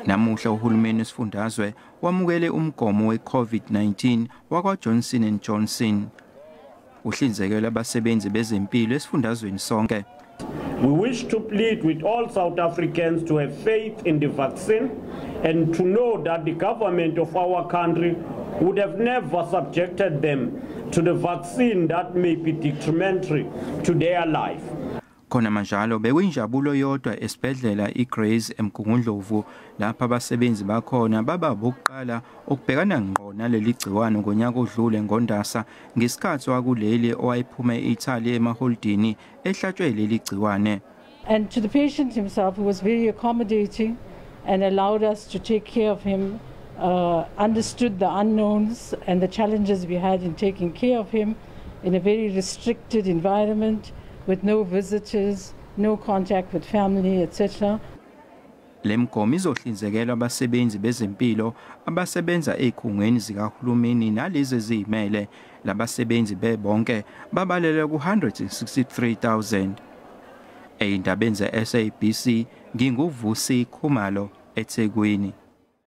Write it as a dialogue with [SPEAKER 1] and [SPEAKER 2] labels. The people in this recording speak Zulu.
[SPEAKER 1] Namuhla uhulumeni wesifundazwe wamukele umgomo we-COVID-19 wakwa-Johnson and Johnson. Uhlinzekelwe abasebenzi bezempilo esifundazweni sonke.
[SPEAKER 2] We wish to plead with all South Africans to have faith in the vaccine and to know that the government of our country would have never subjected them to the vaccine that may be detrimental to their life.
[SPEAKER 1] Khona manjalo bekuyinjabulo yodwa esibhedlela iGrace eMgungundlovu lapho abasebenzi bakhona baba bokuqala ukubhekana ngqo naleli gciwane ngonyaka odlule ngoNdasa ngesikhathi wakuleli owayephuma e-Italy emaholidini ehlatshwe leli gciwane.
[SPEAKER 3] And to the patient himself, who was very accommodating and allowed us to take care of him, understood the unknowns and the challenges we had in taking care of him in a very restricted environment with no visitors, no contact with family, etc.
[SPEAKER 1] Le migomo izohlinzekelwa abasebenzi bezempilo abasebenza ezikhungweni zikahulumeni nalezi eziyimele. Labasebenzi bebonke babalelwa ku-163,000. Ey'ndabeni ze-SABC nginguVusi Khumalo eThekwini.